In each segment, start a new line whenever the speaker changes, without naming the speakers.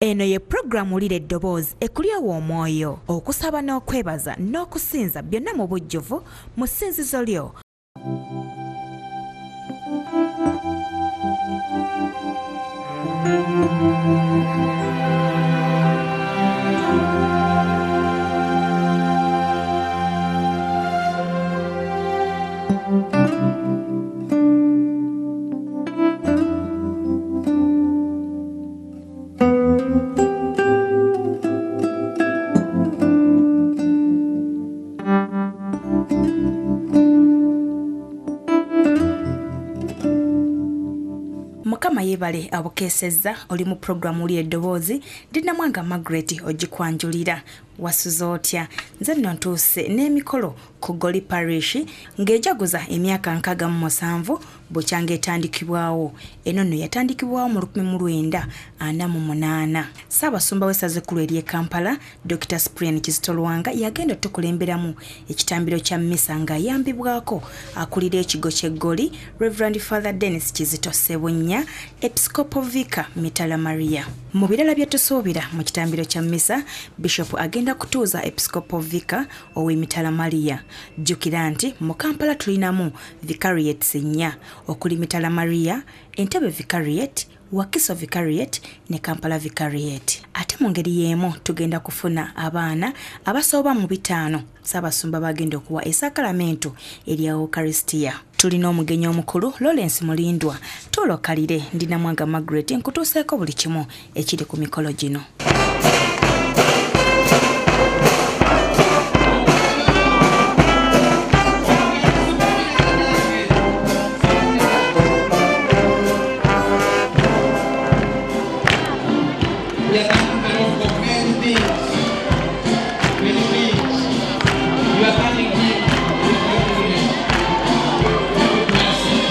Eno ye pulogulaamu Wulira Eddoboozi ekulyowa omwoyo, okusaba n'okwebaza n'okusinza byonna mu bujjuvu mu ssinzizo lyo. Mukama yeebale abukeesezza oli mu pulogulaamu Wulira Eddoboozi. Ndi Namwanga Margaret ogikwanjulira. Wasuze otya? Nze nno ntuuse n'emikolo ku Goli Parish ng'ejaguza emyaka 67 bukyanga etandikibwawo. Eno nno yatandikibwawo mu 1948. Ssaabasumba w'essaza ekkulu ery'e Kampala, Dr. Cyprian Kizito Lwanga yagenda otukulemberamu ekitambiro kya mmisa ng'ayambibwako akulira ekigo ky'e Goli, Reverend Father Dennis Kizito Ssebunnya, Episcopal Vicar Mitala Maria. Mu birala bye tusuubira mu kitambiro kya mmisa, Bishop agenda kutuuza Episcopal Vicar ow'e Mitala Maria. Jjukira nti mu Kampala tulinamu vicariates 4 okuli Mitala Maria, Entebbe Vicariate, Wakiso Vicariate ne Kampala Vicariate. Ate mu ngeri y'emu tugenda kufuna abaana abasoba mu 5 Ssaabasumba bagenda okuwa esaakalamentu erya Eucharistia. Tulina omugenyi omukulu Lawrence Mulindwa. Tulokalire, ndi Namwanga Margaret nkutuuseeko buli kimu ekiri ku mikolo gino.
We are thankful the Lord for many things. Many things. We are thanking Him with gratefulness. Every blessing.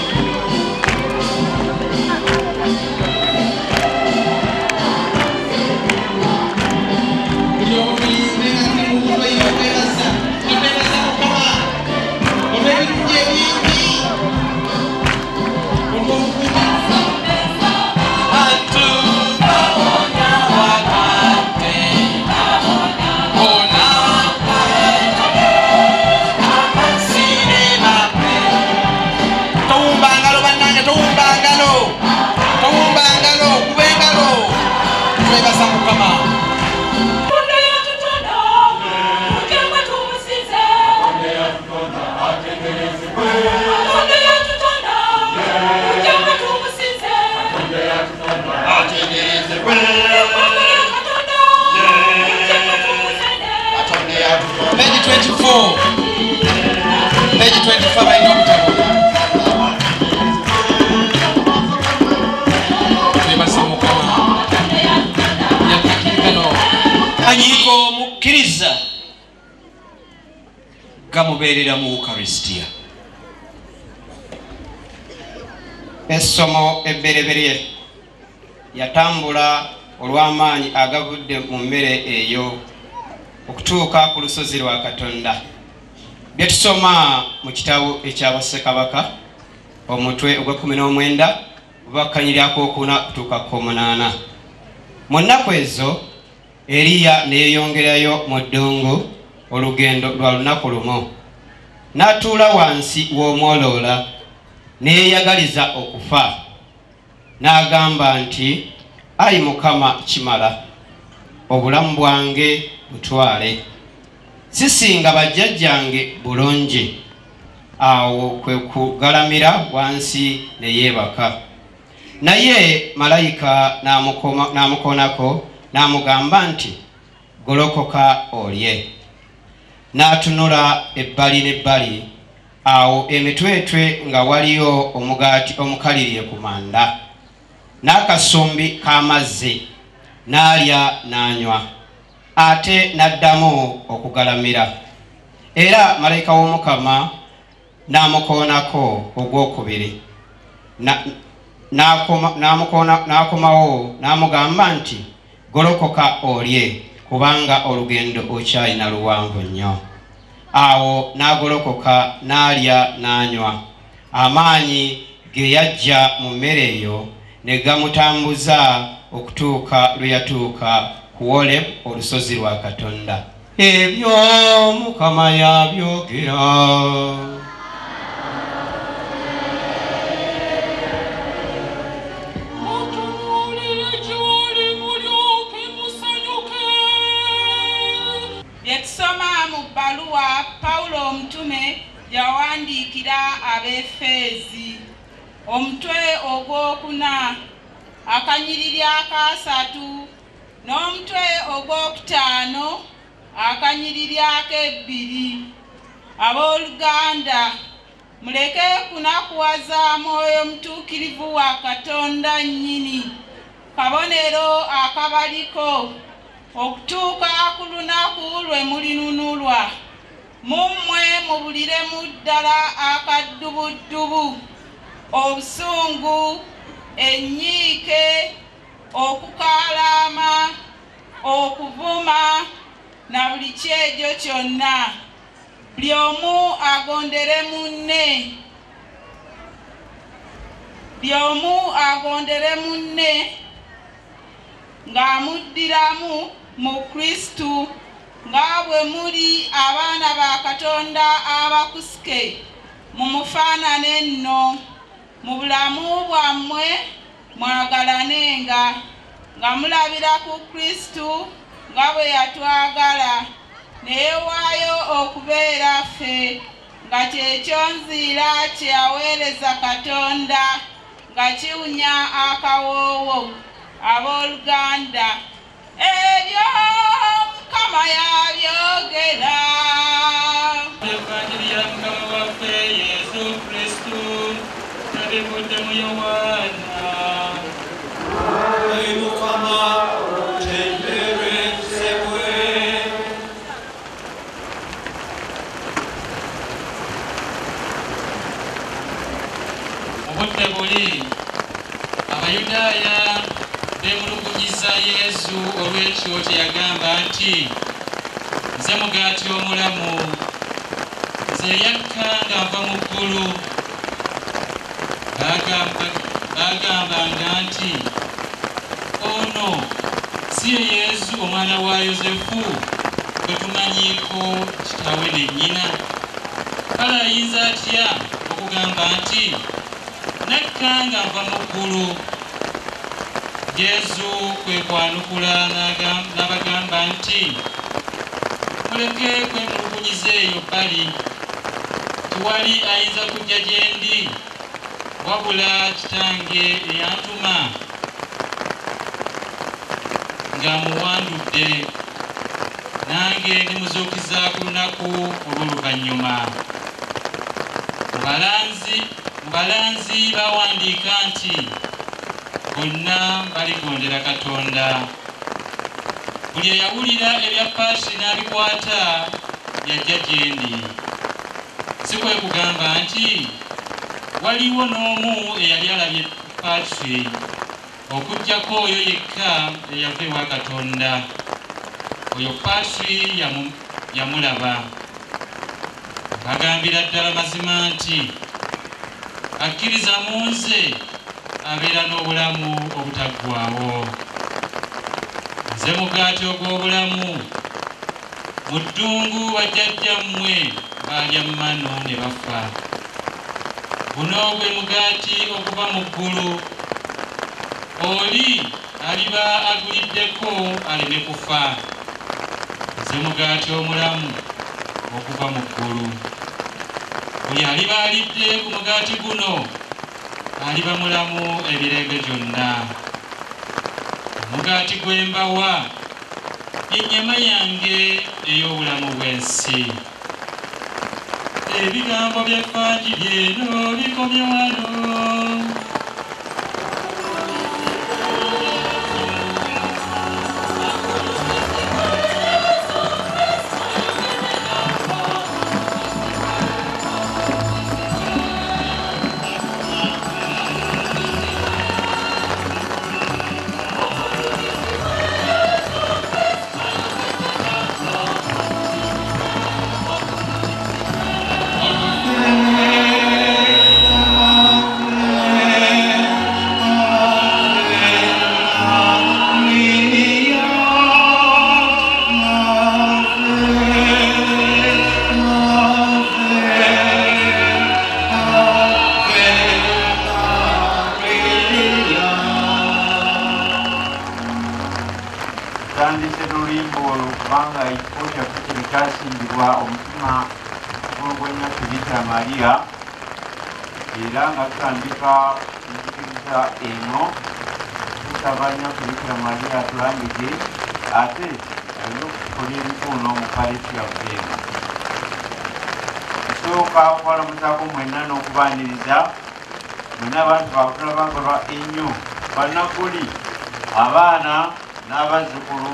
Page 24. Page 25 alina obutabo. Twebaza Mukama. Yatakirikano.
Anyiko mukkiriza gamubeerera mu Eucharistia.
Essomo ebbereberye yatambula olw'amaanyi agavudde mu mmere eyo okutuuka ku lusozi lwa Katonda. Bye tusoma mu kitabo ekya Bassekabaka omutwe ogwa 19 obubakkanyirako okuna kutuuka ku 8. Mu nnaku ezo Eriya ne yeeyongerayo mu ddungu olugendo lwa lunaku lumu, n'atuula wansi w'omwoloola ne yeeyagaliza okufa, n'agamba nti, ayi Mukama kimala, obulamu bwange butwale, sisinga bajjajjange bulungi. Awo kwe kugalamira wansi ne yeebaka. Naye malayika n'amukoonako n'amugamba nti, golokoka olye. N'atunula ebbali n'ebbali, awo emitwetwe nga waliyo omugaati omukaliriye ku manda n'akasumbi k'amazzi, n'alya n'anywa, ate n'addamu okugalamira. Era malayika w'Omukama n'amukoonako ogwokubiri, n'akomawo n'amugamba nti, golokoka olye, kubanga olugendo okyalina luwanvu nnyo. Awo n'agolokoka n'alya n'anywa. Amaanyi ge yajja mu mmere eyo ne gamutambuza Okutuuka lwe yatuuka ku Horebu, olusozi lwa Katonda. Ebyo Mukama yabyogera.
Bye tusoma mu bbaluwa Pawulo omutume yawandiikira Abefeezi, omutwe ogwokuna akanyiriri akasatu n'omutwe ogwokutaano akanyiriri akebbiri. Abooluganda, muleke kunakuwaza Mwoyo Mutuukirivu wa Katonda nnyini, kabonero akabaliko okutuuka ku lunaku lwe mulinunulwa. Mu mmwe mubuliremu ddala akaddubuddubu, obusungu, ennyiike, okukaalaama, okuvuma na buli kyejo kyonna. Buli omu agondere munne. Buli omu agondere munne ng'amuddiramu mu Kristu, nga bwe muli abaana ba Katonda abakusike, mumufaanane nno. Mu bulamu bwammwe mwagalanenga, nga mulabira ku Kristu nga bwe yatwagala, ne yeewaayo okubeera ffe, nga kye kyonziira kye yaweereza Katonda, nga kiwunya akawoowo. Abooluganda, ebyo Mukama yabyogera.
Evanjiri ya Mukama waffe Yesu Kristu ebivudde mu Yowaana.
Ayi Mukama, otenderezebwe.
Mu budde buli Abayudaaya beemulugunyiza Yesu olw'ekyo kye yagamba nti, nze mugaati omulamu, nze eyakka nga nva mu ggulu. Baagambanga nti, ono si ye Yesu omwana wa Yosefu gwe tumanyiiko kitaawe ne nnyina? Kale ayinza atya okugamba nti, nakka nga nva mu ggulu? Yesu kwe kwanukula n'abagamba nti, muleke kwemulugunyiza eyo bbali, tewali ayinza kujja gye ndi wabula Kitange eyantuma ng'amuwandudde, nange ndimuzuukiza ku lunaku olw'oluvannyuma. Mu balanzi bawandiika nti, bonna baligondera Katonda. Buli eyawulira ebya Patri n'abikwata yajja gye ndi. Si kwe kugamba nti waliwo n'omu eyali alabye Patri, okuggyako oyo yekka eyava ewa Katonda. Oyo Patri yamulaba. Mbagambira ddala mazima nti, akkiriza mu nze abeera n'obulamu obutaggwaawo. Nze mugaati ogw'obulamu. Mu ddungu bajjajjammwe baalya manu ne bafa. Guno gwe mugaati oguva mu ggulu. Oli aliba aguliddeko aleme kufa. Nze mugaati omulamu okuva mu ggulu. Buli aliba alidde ku mugaati guno aliba mulamu emirembe gyonna. Omugaati gwe mbawa ye nnyama yange ey'obulamu bw'ensi. Ebigambo by'Evanjiri eno bikomye wano.
Amen.
Tutandise n'oluyimba olwo kubanga ekifo kyaffe kino kyasimbibwa omutima gw'Ennyaffe Bikira Maria, era nga tutandika enzikiriza eno tusaba Nnyaffe Bikira Maria atulambike ate alina okutukola ebikuuno mu parish yaffe eno. Nsooka okubalamusaako mwenna n'okubaaniriza mwenna abantu bakula bakolwa ennyo bannakuli abaana n'abazzukulu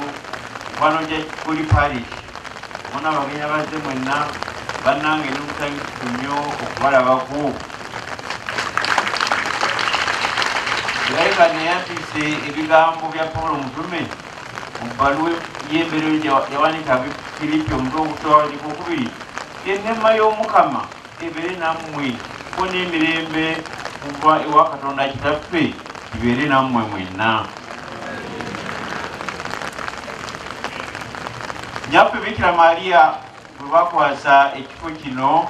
wano gye kuli parish bona abagenyi abazze mwenna bannange n'omusanyufu nnyo okubalabako. Era neyambise ebigambo bya Pawulo Omutume mu bbaluwa y'embeera yawanika Filipi omutwe ogutawandika okubiri, ennema y'Omukama ebeere nammwe ko n'emirembe kuva ewa Katonda Kitaffe kibeere nammwe mwenna. Nnyaffe Bikira Maria bwe bakwasa ekifo kino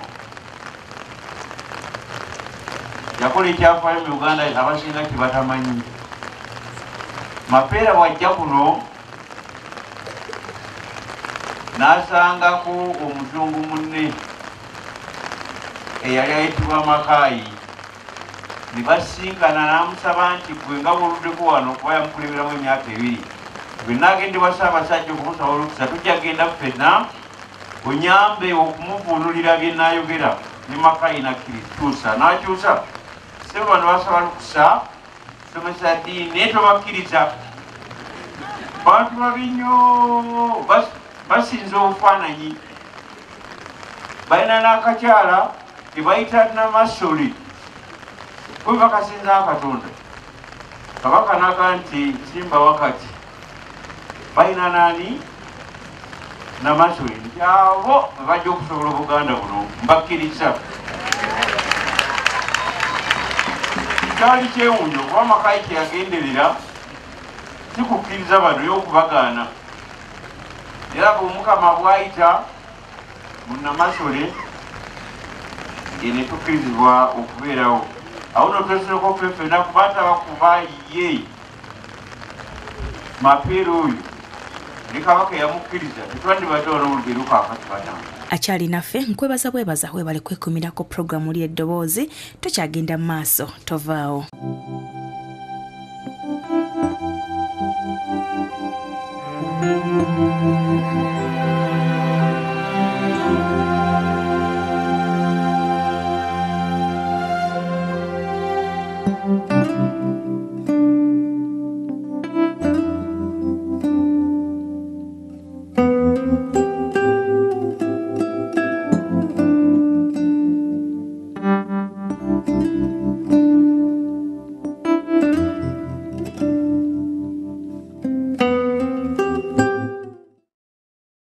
yakola ekyafaayo mu Uganda abasinga kye batamanyi. Mapeera bw'ajja kuno n'asangako omuzungu munne eyali ayitibwa Makaayi, ne basinkana n'amusaba nti gwe nga bw'oluddeko wano kuba yamukulemberamu emyaka ebiri, bwe naagenda ewa Ssaabasajja okumusaba olukusa tujja kugenda ffenna onyambe okumuvuunulira bye naayogera. Ne Makaayi n'akkiriza n'akyusa ssebo bano basaba lukusa kusomesa ddiini naye tobakkiriza, bantu babi nnyo, basinza obufaananyi, balina n'akakyala tebayita Namasole bwe bakasinza Katonda. Kabaka n'agamba nti simba wakati balina nani Namasole nti abo bwe bajja okusobola Obuganda buno mbakkiriza. Kyali kyewuunyo kuba Makaayi kye yagenderera si kukkiriza bano y'okubagaana, era bwe Omukama bw'ayita mu Namasole ne tukkirizibwa okubeerawo. Awo nno twesereko ffe ffenna kuba taba kuba ye Mapeera oyo ne Kabaka yamukkiriza tetwandibadde wano olugero kaakati bannange.
Akyali naffe nkwebaza bwebaza webale kwekumirako puroguramu li eddoboozi, tukyagenda mu maaso tovaawo.